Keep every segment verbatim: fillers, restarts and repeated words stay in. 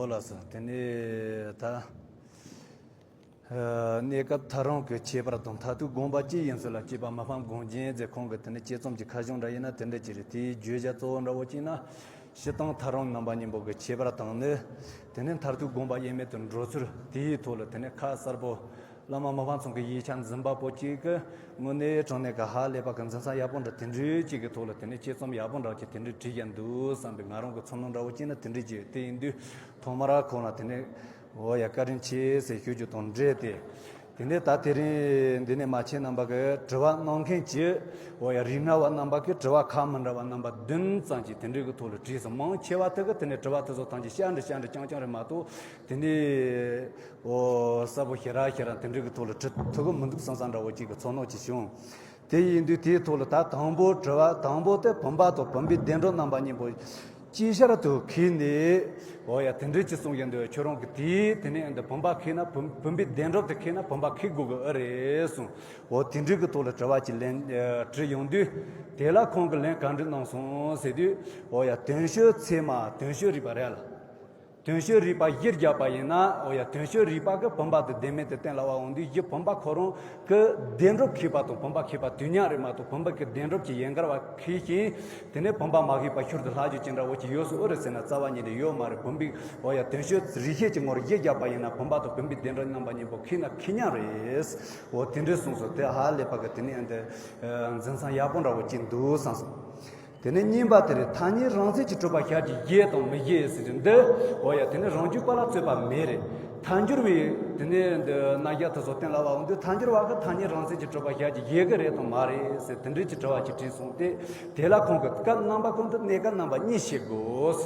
ལགས་སོ། དེ་ནས་ད། ཨ། གནས་སྐབས་ཐལ་རང་གི་ཁྱད་པར་དང་མཐར་ཐུག་དགོངས་པ་ཅི་ཡིན་ཚུལ་ལ་དཔྱད་པ་མ་ཕམ་དགོངས་རྒྱན་ཟེར། ཁོང་གི་དེ་ནས་དཔྱད་རྩོམ་གྱི་ཁ་བྱང་འདྲ་ཡིན་ན་དེ་འདྲ་ཅིག་རེད། དེའི་བརྗོད་བྱ་གཙོ་བོ་འདྲ་བོ་ཅིག་ན། སྤྱིར་བཏང་ཐལ་རང་རྣམ་པ་གཉིས་པོ་གི་ཁྱད་པར་དང་ནི། དེ་ནས་མཐར་ཐུག་དགོངས་པ་དབྱེར་མེད་དུ་འགྲོ་ཚུལ་དེའི་ཐོག་ལ་དེ་ནས་ཁ་གསལ་པོ། བླ་མ་མི་ཕམ་ཚང་གི་ཡིག་ཆ་འཛིན་པ་པོ་གཅིག་གིས་དངོས་གནས་དྲང་གནས་ཀྱི་ཧ་ལས་པ་གི་འཛིན་ས་ཡག་པོ་འདྲ་དེ་འདྲའི་གཅིག་གི་ཐོག་ལ་དེ་ནས་དཔྱད་རྩོམ་ཡག་པོ་འདྲ་གཅིག་དེ་འདྲའི་བྲིས་ཀྱང་འདུག་བསམ་པའི་ང་རང་གི་ཚོར་སྣང་འདྲ་བོ་གཅིག་ན་དེ་འདྲའི་གཅིག་དེ་ཡིན་དུས་ཐོག་མར་ཁོང་ལ་དེ་ནས་འོ་ཡ་བཀའ་དྲིན་ཆེ་ཟེར་ཞུ་རྒྱུ་དང་འབྲེལ་ཏེ། དེ་ནས་ད་དེ་རིང་འདི་ནས་མ་ཁྱེད་རྣམ་པ་གི་དྲི་བ་གནང་མཁན་གྱི་འོ་ཡ་རིགས་སྔ་བ་རྣམ་པ་གི་དྲི་བ་ཁག་མི་འདྲ་བ་རྣམ་པ་བདུན་ཙམ་གྱིས་དེ་འདྲའི་གི་ཐོག་ལ་དྲིས་སོང་། མང་ཆེ་བ་དག་གིས་དེ་ནས་དྲི་བ་དེ་ཚོ་ཐམས་ཅད་ཤ་འདྲ་ཤ་འདྲ་རྐྱང་རྐྱང་རེད་མ་གཏོགས། དེ་ནས་འོ་གསལ་པོ་ཞེ་དྲག་ཞེ་དྲག་དེ་འདྲའི་གི་ཐོག་ལ་དྲི་ཐུབ་ཀྱི་མི་འདུག་བསམ་བསམ་འདྲ་བོ་གཅིག་གི་ཚོར་སྣང་ཅིག་བྱུང་། དེ་ཡིན་དུས་དེའི་ཐོག་ལ་ད་དང་པོ་དྲི་བ་དང་པོ་དེ་བུམ་པ་དང་བུམ་པའི་བདེན་གྲུབ་རྣམ་པ་གཉིས་པོ་ཅིག་ཤར་དུ་ཁེལ་ནས། འོ་ཡ་དེ་འདྲའི་ཅིག་གསུང་གི་འདུག་ཁྱོད་རང་གིས་དེའི་དེ་ནས་འདི་བུམ་པ་ཁེལ་ན་བུམ་བུམ་པའི་བདེན་གྲུབ་དེ་ཁེལ་ན་བུམ་པ་ཁེལ་དགོས་ཀྱི་ཨེ་རེད་གསུངས། འོ་དེ་འདྲའི་གི་ཐོག་ལ་དྲི་བ་ཅིག་ལན་དྲིས་ཡོང་དུས། དེ་ལ་ཁོང་གིས་ལན་ག་འདྲ་གནང་སོང་ཟེར་དུས། འོ་ཡ་དོན་སྤྱི་ཚད་མ་དོན་སྤྱི་རིགས་པ་རེད་ལ། དོན་སྤྱི་རིགས་པ་གཞི་བཞག་པ་ཡིན་ན། འོ་ཡ་དོན་སྤྱི་རིགས་པ་གི་བུམ་པ་དེ་བདེན་མེད་དུ་གཏན་ལ་དབབ་འོང་དུས་གཞི་བུམ་པ་ཁོ་རང་གི་བདེན་གྲུབ་ཁེགས་པ་དང་བུམ་པ་ཁེགས་པ་དུས་མཉམ་རེད་མ་གཏོགས། བུམ་པ་གི་བདེན་གྲུབ་ཀྱི་ཡན་གར་བ་ཁེགས་ཤིང་། དེ་ནས་བུམ་པ་མ་ཁེགས་པ་ཤུལ་དུ་ལྷག་རྒྱུ་ཅན་འདྲ་བོ་ཅིག་ཡོད་སྲིད་ཨེ་རེད་ཟེར་ན་རྩ་བ་ཉིད་ནས་ཡོད་མ་རེད། བུམ་པའི་འོ་ཡ་དོན་སྤྱི་རིགས་ཤེས་ཀྱི་ངོར་གཞི་བཞག་པ་ཡིན་ན་བུམ་པ་དང་བུམ་པའི་བདེན་གྲུབ་རྣམ་པ་གཉིས་པོ་ཁེགས་ན་ཁེགས་མཉམ་རེད། འོ་དེ་འདྲའི་གསུངས་སོང་། དེ་ཧ་ལས་པ་གི་དེ་ནས་འདི་འཛིན་ས་ཡག་པོ་འདྲ་བོ་ཅིག་འདུག་བསམ་སོང་། དེ་ནས་གཉིས་པ་དེ་རེད། ཐ་སྙད་རང་མཚན་གྱིས་གྲུབ་པ་ཤར་གྱི་བཞེད་དང་མི་བཞེད་ཟེར་གྱི་འདི། འོ་ཡ་དེ་ནི་རང་རྒྱུད་པ་ལ་རྩོད་པ་མེད་རེད། ཐལ་འགྱུར་བའི་དེ་ནས་འདི་རྣམ་གཞག་དེ་ཚོ་གཏན་ལ་དབབ་འོང་དུས་ཐལ་འགྱུར་བ་གིས་ཐ་སྙད་རང་མཚན་གྱིས་གྲུབ་པ་ཤར་གྱི་བཞེད་ཀྱི་རེད་དང་མ་རེད་ཟེར་དེ་འདྲའི་ཅིག་དྲི་བ་ཅིག་དྲིས་སོང་སྟེ། དེ་ལ་ཁོང་གིས་སྐབས་རྣམ་པ་ཀུན་ཏུ་གནས་སྐབས་རྣམ་པ་གཉིས་བྱེད་དགོས།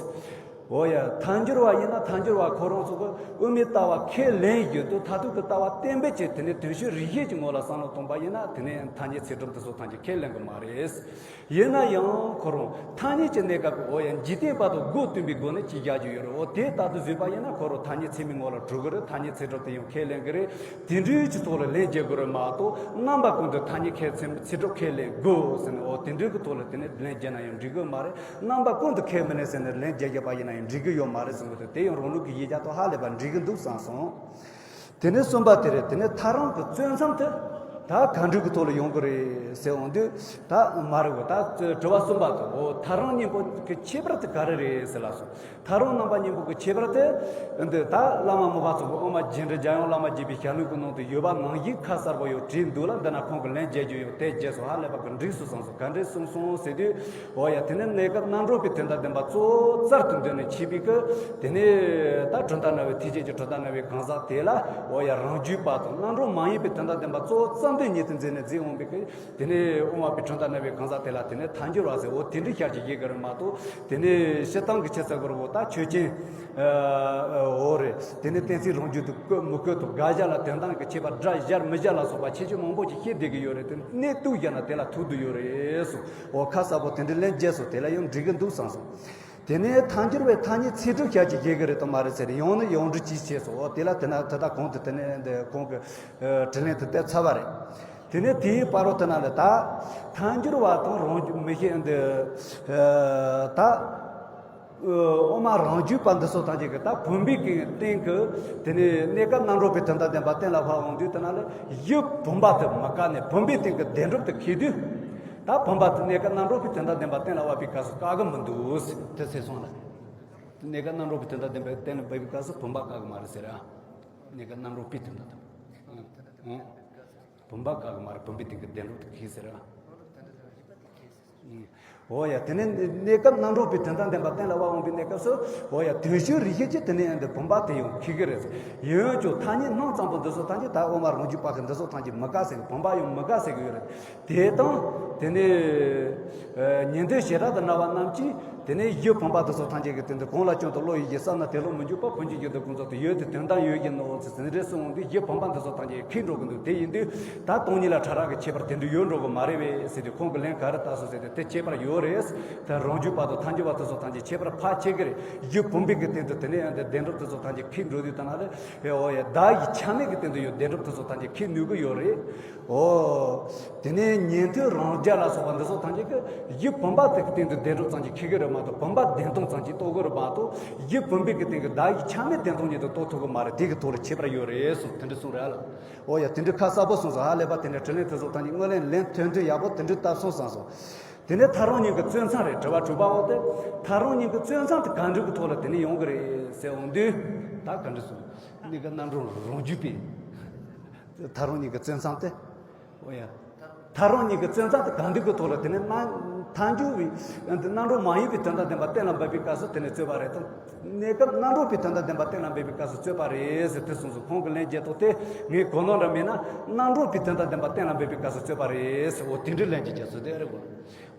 འོ་ཡ་ཐལ་འགྱུར་བ་ཡིན་ན་ཐལ་འགྱུར་བ་ཁོ་རང་ཚོ་གིས་དབུ་མའི་ལྟ་བ་ཁས་ལེན་བཞིན་དུ་མཐར་ཐུག་གི་ལྟ་བ་གཏན་འབེབས་ཀྱི་དེ་ནས་དོན་སྤྱི་རིགས་ཤེས་ཀྱི་ངོ་ལ་བསམ་བློ་གཏོང་པ་ཡིན་ན། དེ་ནས་ཐ་སྙད་ཚིག་གྲུབ་དེ་ཚོ་ཐམས་ཅད་ཁས་ལེན་གྱི་མ་རེད། ཡིན་ན་ཡང་ཁོ་རང་ཐ་སྙད་ཀྱི་གནས་སྐབས་ཀྱི་འོ་ཡ་འཇིག་རྟེན་པ་དང་སྒོ་བསྟུན་པའི་སྒོ་ནས་ཅིག་བཞག་རྒྱུ་ཡོད་རེད། འོ་དེ་ལྟར་དུ་བཟོས་པ་ཡིན་ན་ཁོ་རང་ཐ་སྙད་ཚད་མའི་ངོ་ལ་གྲུབ་ཀྱི་རེད། ཐ་སྙད་ཚིག་གྲུབ་དེ་ཡང་ཁས་ལེན་གྱི་རེད། དེ་འདྲའི་ཅིག་ཐོག་ལ་ལན་རྒྱག་དགོས་རེད་མ་གཏོགས། རྣམ་པ་ཀུན་ཏུ་ཐ་སྙད་ཁས་ཚིག་གྲུབ་ཁས་ལེན་དགོས་ཟེར་ནས་འོ་དེ་འདྲའི་གི་ཐོག་ལ་དེ་ནས་ལན་རྒྱག་ན་ཡང་འགྲིག་གི་མ་རེད། རྣམ་པ་ཀུན་ཏུ་ཁས་མི་ལེན་ཟེར་ནས་ལན་རྒྱག་རྒྱག་པ་ཡིན་ན་ཡང་འགྲིག་གི་ཡོད་མ་རེད་གསུངས་པ་དེ། དེ་ཡང་རང་ལུགས་ཀྱི་ཡིག་ཆ་དང་ཧ་ལས་པ་འགྲིག་གི་འདུག་བསམ་སོང་། དེ་ནས་གསུམ་པ་དེ་རེད། དེ་ནས་ཐལ་རང་གི་རྩོད་མཚམས་དེ་ད་ག་འདྲ་གི་ཐོག་ལ་ཡོང་གི་རེད་ཟེར་འོང་དུས། ད་མ་རེད་གོ། ད་དྲི་བ་གསུམ་པ་དེ། འོ་ཐལ་རང་གཉིས་པོ་གི་ཁྱད་པར་དེ་ག་རེ་རེད་ཟེར་ལབ་སོང་། ཐལ་རང་རྣམ་པ་གཉིས་པོ་གི་ཁྱད་པར་དེ་འདི་ད་བླ་མ་མི་ཕམ་ཚོ་གི་དབུ་མ་རྒྱས་འབྲིང་རྒྱལ་ཡོངས་བླ་མ་དགྱེས་པའི་ཞལ་ལུང་གི་ནང་དུ་ཡོད་པ་ནང་བཞིན་ཁ་གསལ་པོ་ཡོད་བྲིས་འདུག་ལ། འདི་ན་ཁོང་གིས་ལན་རྒྱག་རྒྱུ་ཡོད། དེ་རྗེས་སུ་ཧ་ལས་པ་གི་འགྲིག་སོང་བསམ་སོང་། ག་འདྲས་གསུངས་སོང་ཟེར་དུས། འོ་ཡ་དེ་ནི་གནས་སྐབས་རྣམ་གྲངས་པའི་དོན་དམ་བདེན་པ་གཙོ་བོ་རྩལ་དུ་འདོན་ནས་འཆད་པའི་སྐབས། དེ་ནས་ད་གྲུབ་མཐའ་རྣམ་པའི་ཐེག་ཆེན་གྱི་གྲུབ་མཐའ་རྣམ་པའི་གང་ཟག་དེ་ལ། འོ་ཡ་རང་རྒྱུད་པ་དང་རྣམ་གྲངས་མ་ཡིན་པའི་དོན་དམ་བདེན་པ་གཙོ་བོ་རྩལ་འདོན་ཉིད་དུ་མཛད་ནས་མཛད་འོང་པའི་སྐབས། དེ་ནས་དབུ་མ་པའི་གྲུབ་མཐའ་རྣམ་པའི་གང་ཟག་དེ་ལ་དེ་ནས་ཐལ་འགྱུར་བ་ཟེར། འོ་དེ་འདྲའི་ཤར་གྱི་ཡི་གེ་རེད་མ་གཏོགས། དེ་ནས་སྤྱིར་བཏང་གི་ཆེ་ཚད་གོ་རེ་བོ་ད་ཆོས་ཅན། འོ་རེད། དེ་ནས་གཏན་ཚིགས་རང་རྒྱུད་དུ་བཀོད་མི་བཀོད་དང་དགག་བྱ་ལ་དོན་དམ་གྱི་ཁྱད་པར་སྒྲ་སྦྱར་མི་སྦྱར་ལ་སོགས་པ་ཁྱད་ཆོས་མང་པོ་ཞིག་བཤད་བསྡད་ཀྱི་ཡོད་རེད། དེ་གནས་དུས་བཞག་ན་དེ་ལ་ཐུག་བསྡད་ཡོད་རེད་གསུངས། འོ་ཁ་གསལ་པོ་དེ་འདྲའི་ལན་རྒྱག་སོང་། དེ་ལ་ཡང་འགྲིག་གི་འདུག་བསམ་སོང་། དེ་ནས་ཐལ་འགྱུར་བས་ཐ་སྙད་ཚིག་གྲུབ་ཤར་གྱི་ཡི་གེ་རེད་དམ་མ་རེད་ཟེར། ཡང་ནས་ཡང་འགྲེལ་ཅིག་བྱས་སོང་། འོ་དེ་ལ་དེ་ན་དེ་ད་གོང་དུ་དེ་ནས་འདི་ཁོང་གི་དྲིས་ལན་དེ་བལྟས་ཚར་བ་རེད། དེ་ནས་དེའི་བར་དུ་དེ་ན་ལ་ད་ཐལ་འགྱུར་བ་དང་རང་རྒྱུད་མི་ཤེས་འདི་ད་དབུ་མ་རང་རྒྱུད་པ་འདི་ཚོ་ཐམས་ཅད་ཀྱིས་ད་བུམ་པའི་སྟེང་གི་དེ་ནས་གནས་སྐབས་རྣམ་གྲངས་པའི་དོན་དམ་བདེན་པ་གཏན་ལ་ཕབ་འོང་དུས། དེ་ན་ལ་གཞི་བུམ་པ་དེ་མི་བཀག་ནས་བུམ་པའི་སྟེང་གི་བདེན་གྲུབ་དེ་ཁེགས་དུས། ད་བུམ་པ་དེ་གནས་སྐབས་རྣམ་གྲངས་པའི་དོན་དམ་བདེན་པ་གཏན་ལ་དབབ་པའི་སྐབས་སུ་བཀག་གི་མི་འདུག་དེ་ཟེར་སོང་ལ། གནས་སྐབས་རྣམ་གྲངས་པའི་དོན་དམ་བདེན་པ་གཏན་ལ་འབེབས་པའི་སྐབས་སུ་བུམ་པ་བཀག་གི་མ་རེད་ཟེར་ཨ། གནས་སྐབས་རྣམ་གྲངས་པའི་དོན་དམ་དང་། ཨང་། བུམ་པ་བཀག་གི་མ་རེད། བུམ་པའི་སྟེང་གི་བདེན་གྲུབ་དེ་ཁེགས་ཟེར་ཨ། འོ་ཡ་དེ་ནས་གནས་སྐབས་རྣམ་གྲངས་པའི་དོན་དམ་བདེན་པ་གཏན་ལ་དབབ་འོང་པའི་གནས་སྐབས་སུ། འོ་ཡ་དོན་སྤྱི་རིགས་ཤེས་ཀྱིས་དེ་ནས་ཡང་འདི་བུམ་པ་དེ་ཡང་ཁེགས་ཀྱི་རེད་ཟེར། ཡིན་ཀྱང་ཐ་སྙད་སྣང་ཙམ་པོ་འདི་ཚོ་ཐམས་ཅད། ད་དབུ་མ་རང་རྒྱུད་པ་གི་འདི་ཚོ་ཐམས་ཅད་མི་དགག་ཟེར་གི། བུམ་པ་ཡང་མི་དགག་ཟེར་གི་ཡོད་རེད། དེ་དང་དེ་ནས་ཉན་ཐོས་བྱེ་བྲག་ཏུ་སྨྲ་བ་རྣམས་ཀྱིས་དེ་ནས་གཞི་བུམ་པ་དེ་ཚོ་ཐམས་ཅད་ཀྱི་སྟེང་དུ་གང་ལ་ཀྱང་དུ་བློ་ཡིས་བཞེད་བསམ་ན་དེ་བློ་མི་འཇུག་པ་ཕན་ཆད་ཀྱི་དུ་ཀུན་རྫོབ་ཏུ་ཡོད་དེ་དོན་དམ་ཡོད་ཀྱི་ནོ་ཟེར། དེ་འདྲ་གསུངས་འོང་དུས་གཞི་བུམ་པ་འདི་ཚོ་ཐམས་ཅད་ཁེགས་འགྲོ་གི་འདུག་དེ་ཡིན་དུས་ད་སྟོང་ཉིད་ལ་ཕྲ་རགས་ཀྱི་ཁྱད་པར་དེ་འདྲ་ཡོད་འགྲོ་གི་མ་རེད་པས་ཟེར་དུས། ཁོང་གིས་ལན་ག་རེ་བཏབ་སོང་ཟེར་དུས། དེ་ཁྱད་པར་ཡོད། རེད། ད་རང་རྒྱུད་པ་དང་ཐལ་འགྱུར་བ་དེ་ཚོ་ཐམས་ཅད་ཁྱད་པར་ཕལ་ཆེ་གི་རེད། རྒྱུ་བུམ་པའི་གི་སྟེང་དུ་དེ་ནས་ཡང་དེ་བདེན་གྲུབ་དེ་ཚོ་ཐམས་ཅད་ཁེགས་འགྲོ་དུས་ད་ན་རེད། ཨེ་འོ་ཡ། བདག་གི་ཆ་མེད་ཀྱི་སྟེང་དུ་ཡང་བདེན་གྲུབ་དེ་ཚོ་ཐམས་ཅད་ཁེགས་ནུས་ཀྱི་ཡོད་རེད། འོ། དེ་ནས་ཉན་ཐོས་རང་རྒྱལ་ལ་སོགས་པ་འདི་ཚོ་ཐམས་ཅད་ཀྱིས་རྒྱུ་བུམ་པ་དེ་གི་སྟེང་དུ་བདེན་གྲུབ་ཙམ་གྱིས་ཁེགས་ཀྱི་རེད་མ་གཏོགས། བུམ་པ་བདེན་སྟོང་ཙམ་གྱིས་རྟོགས་ཀྱི་རེད་མ་གཏོགས། རྒྱུ་བུམ་པའི་གི་སྟེང་གི་བདག་གི་ཆ་མེད་བདེན་སྟོང་ཉིད་དུ་རྟོགས་ཐུབ་ཀྱི་མ་རེད། དེ་གི་ཐོག་ལ་ཁྱད་པར་ཡོད་རེད་གསུངས། དེ་འདྲ་གསུངས་རེད་ལ། འོ་ཡ། དེ་འདྲའི་ཁ་གསལ་པོ་གསུངས་སོང་། ཧ་ལས་པ་དེ་འདྲའི་དྲིས་ལན་དེ་ཚོ་ཐམས་ཅད་དངོས་ལན་ལན་ཐོན་དུས་ཡག་པོ་དེ་འདྲའི་བཏབ་སོང་བསམ་སོང་། དེ་ནས་ཐལ་རང་གཉིས་ཀྱི་རྩོད་མཚམས་རེད། དྲི་བ་དྲུག་པ་འོ་དེ། ཐལ་རང་གཉིས་ཀྱི་རྩོད་མཚམས་དེ་གང་འདྲ་གི་ཐོག་ལ་དེ་ནས་ཡོང་གི་རེད་ཟེར་འོང་དུས། ད་ག་འདྲ་གསུངས། གནས་སྐབས་རྣམ་གྲངས་རང་རྒྱུད་པས། ཐལ་རང་གཉིས་ཀྱི་རྩོད་མཚམས་དེ། འོ་ཡ། ཐལ་རང་གཉིས་ཀྱི་རྩོད་མཚམས་དེ་གང་འདྲ་གི་ཐོག་ལ་དེ་ནས་རྣམ་ཐལ་འགྱུར་བའི་རྣམ་གྲངས་མ་ཡིན་པའི་དོན་དམ་བདེན་པ་གཏན་ལ་འབེབས་པའི་སྐབས་སུ་དེ་ནས་རྩོད་པ་རེད་དམ། གནས་སྐབས་རྣམ་གྲངས་པའི་དོན་དམ་བདེན་པ་གཏན་ལ་འབེབས་པའི་སྐབས་སུ་རྩོད་པ་རེད་ཟེར་དེ་གསུངས་སོང་། ཁོང་གི་ལན་བརྒྱད་ཐོག་དེ་ངས་གོ་ནོར་འདྲ་མེད་ན། རྣམ་གྲངས་པའི་དོན་དམ་བདེན་པ་གཏན་ལ་འབེབས་པའི་སྐབས་སུ་རྩོད་པ་རེད་ཟེར། འོ་དེ་འདྲའི་ལན་གྱི་རྒྱབ་སོ་དེ་རེད་གོ།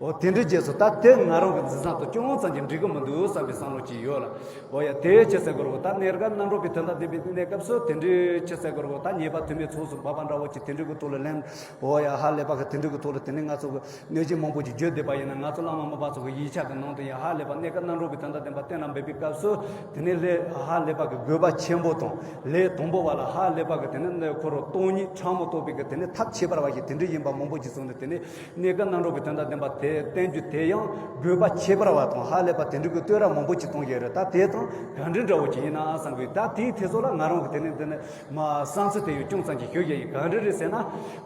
འོ་དེ་འདྲའི་རྗེས་སུ་ད་དེ་ང་རང་གི་འཛིན་བཟང་དང་ཅུང་ཙམ་གྱིས་འགྲིག་གི་མི་འདུག་བསམ་པའི་བསམ་བློ་ཅིག་ཡོད་ལ། འོ་ཡ། དེ་ཅི་ཟེར་དགོས་རེད་གོ། ད་གནས་སྐབས་རྣམ་གྲངས་པའི་དོན་དམ་བདེན་པའི་གནས་སྐབས་སུ་དེ་འདྲའི་ཅི་ཟེར་དགོས་རེད་གོ། ད་ཉེས་པ་དོན་མེད་ཚོགས་སུ་འབབ་པ་འདྲ་བོ་ཅིག་དེ་འདྲའི་གི་ཐོག་ལ་ལན། འོ་ཡ། ཧ་ལས་པ་གི་དེ་འདྲའི་གི་ཐོག་ལ་དེ་ནས་ང་ཚོ་གི་གནོད་སྦྱིན་མང་པོ་ཅིག་བརྗོད་བསྡད་པ་ཡིན་ན། ང་ཚོ་བླ་མ་མི་ཕམ་ཚོ་གི་ཡིག་ཆ་གི་ནང་དུ་ཡང་ཧ་ལས་པ་གནས་སྐབས་རྣམ་གྲངས་པའི་དོན་དམ་བདེན་པ་གཏན་ལ་འབེབས་པའི་སྐབས་སུ་དེ་ནས་ལས་ཧ་ལས་པ་གི་དགོས་པ་ཆེན་པོ་དང་ལས་དང་པོ་བ་ལ་ཧ་ལས་པ་གི་དེ་ནས་ཁོ་རང་སྟོང་ཉིད་ཕྲ་མོ་རྟོགས་པའི་གི་དེ་ནས་ཐབས་ཁྱད་པར་བ་ཞིག་དེ་འདྲའི་ཡིན་པ་མང་པོ་ཅིག་གསུངས་ནས། དེ་ནས་གནས་སྐབས་རྣམ་གྲངས་པའི་དོན་དམ་བདེན་པ་དེ་བསྟན་རྒྱུ་དེ་ཡང་དགོས་པ་ཁྱད་པར་བ་དང་ཧ་ལས་པ་དེ་འདྲ་གི་བསྟོད་ར་མང་པོ་ཅིག་གཏོང་གི་རེད། ད་དེ་དང་ག་འདྲ་འདྲ་བོ་ཅིག་ཡིན་ན་བསམ་གི། ད་དེའི་ཐད་སོགས་ལ་ང་རང་གི་དེ་ནས་དེ་ནས་མ་བསམ་ཚུལ་དེ་ཡང་ཅུང་ཙམ་ཅིག་ཞུ་རྒྱུ་ཡིན། ག་འདྲ་རེད་ཟེར་ན།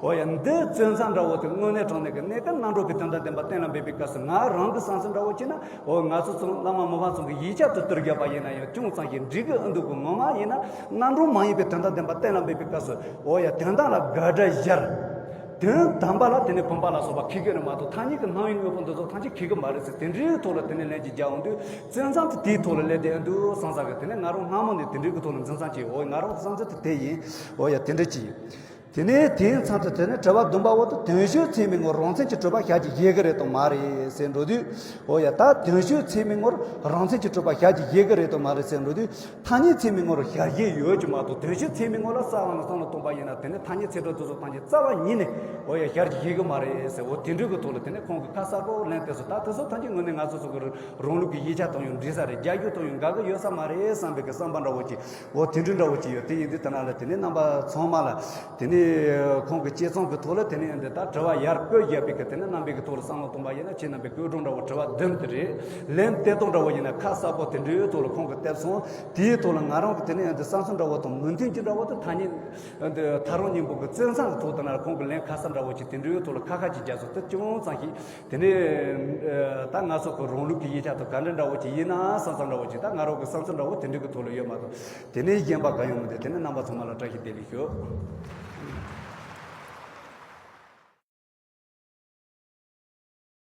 འོ་ཡ། འདི་རྩོད་མཚམས་འདྲ་བོ་དེ་དངོས་གནས་དྲང་གནས་ཀྱི་གནས་སྐབས་རྣམ་གྲངས་པའི་དོན་དམ་བདེན་པ་གཏན་ལ་འབེབས་པའི་སྐབས་སུ་ང་རང་གི་བསམ་ཚུལ་འདྲ་བོ་བྱས་ན། འོ་ང་ཚོ་ཚང་བླ་མ་མི་ཕམ་ཚང་གི་ཡིག་ཆ་དེ་བསྡུར་བརྒྱབ་པ་ཡིན་ན་ཡང་ཅུང་ཙམ་ཞིག་འགྲིག་གི་ཨ་འདུག་གི། ངོ་མ་ཡིན་ན་རྣམ་གྲངས་མ་ཡིན་པའི་དོན་དམ་བདེན་པ་གཏན་ལ་འབེབས་པའི་སྐབས་སུ། འོ་ཡ། དོན་དམ་ལ་དགག་སྒྲ་སྦྱར། དོན་དམ་པ་ལ་དེ་ནས་བུམ་པ་ལ་སོགས་པ་ཁེགས་ཀྱི་རེད་མ་གཏོགས། ཐ་སྙད་ཀྱི་སྣང་བའི་དངོས་པོ་འདི་ཚོ་ཐམས་ཅད་ཁེགས་ཀྱི་མ་རེད་ཟེར། དེ་འདྲའི་ཐོག་ལ་དེ་ནས་ལན་ཅིག་རྒྱག་འོང་དུས་རྩོད་མཚམས་དེ་དེའི་ཐོག་ལ་སླེབས་བསྡད་ཨ་འདུག་བསམ་ས་གི། དེ་ནས་ང་རང་སྔ་མོ་ནས་དེ་འདྲའི་གི་ཐོག་ལ་འཛིན་བཟང་ཅིག་འོ་ང་རང་གི་བསམ་ཚུལ་དེ་དེ་ཡིན། འོ་ཡ། དེ་འདྲ་ཅིག་ཡིན། དེ་ནས་དེའི་མཚམས་སུ་དེ་ནས་དྲི་བ་བདུན་པ་འོ་དེ། དོན་ཞུགས་ཚད་མའི་ངོར་རང་མཚན་གྱིས་གྲུབ་པ་ཤར་གྱི་ཡོད་ཀྱི་རེད་དམ་མ་རེད་ཟེར་འགྲོ་དུས། འོ་ཡ། ད་དོན་ཞུགས་ཚད་མའི་ངོར་རང་མཚན་གྱིས་གྲུབ་པ་ཤར་གྱི་ཡོད་ཀྱི་རེད་དམ་མ་རེད་ཟེར་འགྲོ་དུས། ཐ་སྙད་ཚད་མའི་ངོར་ཤར་གྱི་ཡོད་ཀྱི་མ་གཏོགས། དོན་ཞུགས་ཚད་མའི་ངོ་ལ་རྩ་བ་ནས་བསམ་བློ་གཏོང་པ་ཡིན་ན། དེ་ནི་ཐ་སྙད་ཚད་གྲུབ་དེ་ཚོ་ཐམས་ཅད་རྩ་བ་ཉིད་ནས་འོ་ཡ་ཤར་གྱི་ཡོད་ཀྱི་མ་རེད་ཟེར། འོ་དེ་འདྲའི་གི་ཐོག་ལ་དེ་ནས་ཁོང་གིས་ཁ་གསལ་པོ་ལན་བཏབ་སོང་། ད་དེ་ཚོ་ཐམས་ཅད་དངོས་གནས་ང་ཚོ་ཚོ་གི་རང་ལུགས་ཀྱི་ཡིག་ཆ་དང་ཡང་འགྲིག་ས་རེད། རྒྱག་རྒྱུ་དང་ཡང་འགལ་གི་ཡོད་ས་མ་རེད་བསམ་པའི་གི་བསམ་པ་འདྲ་བོ་ཅིག་འོ་དེ་འདྲའི་འདྲ་བོ་ཅིག་ཡོད། དེ་ཡིན་དུས་དེ་ན་ལ་དེ་ནས་རྣམ་པ་ཚང་མ་ལ་དེ་ནས་ཁོང་གི་དཔྱད་རྩོམ་གི་ཐོག་ལ་དེ་ནས་འདི་ལྟར་དྲི་བ་ཡར་བཀོད་བཞག་པའི་གི་དེ་ནས་རྣམ་པའི་གི་ཐོག་ལ་བསམ་བློ་གཏོང་པ་ཡིན་ན། ཁྱེད་རྣམ་པའི་བཀོད་སྒྲོག་འདྲ་བོ་དྲི་བ་བདུན་དེ་རེད། ལན་བསྟན་སྟངས་འདྲ་བོ་ཡིན་ན་ཁ་གསལ་པོ་དེ་འདྲའི་ཐོག་ལ་ཁོང་གིས་བསྟན་སོང་། དེའི་ཐོག་ལ་ང་རང་གི་དེ་ནས་འདི་བསམ་ཚུལ་འདྲ་བོ་དང་མི་མཐུན་གྱི་འདྲ་བོ་དེ་ཐ་སྙད་འདི་ཐལ་རང་གཉིས་པོ་གི་རྩོད་མཚམས་ཀྱི་ཐོག་དེ་ན་ཁོང་གིས་ལན་ཁ་གསལ་འདྲ་བོ་ཅིག་དེ་འདྲའི་ཐོག་ལ་ཁ་ཁ་ཅིག་རྒྱག་སོང་། དེ་ཅུང་ཙམ་ཞིག་དེ་ནས་ད་ང་ཚོ་གི་རང་ལུགས་ཀྱི་ཡིག་ཆ་དང་ག་འདྲ་འདྲ་བོ་ཅིག་ཡིན་ན་བསམ་བསམ་འདྲ་བོ་ཅིག་ད་ང་རང་གི་བསམ་ཚུལ་འདྲ་བོ་དེ་འདྲའི་གི་ཐོག་ལ་ཡོད་མ་གཏོགས། དེ་ནས་གཞན་པ་གང་ཡང་མི་འདུག་དེ་ནས་རྣམ་པ་ཚང་མ་ལ་བཀྲ་ཤིས་བདེ་ལེགས་ཞུ།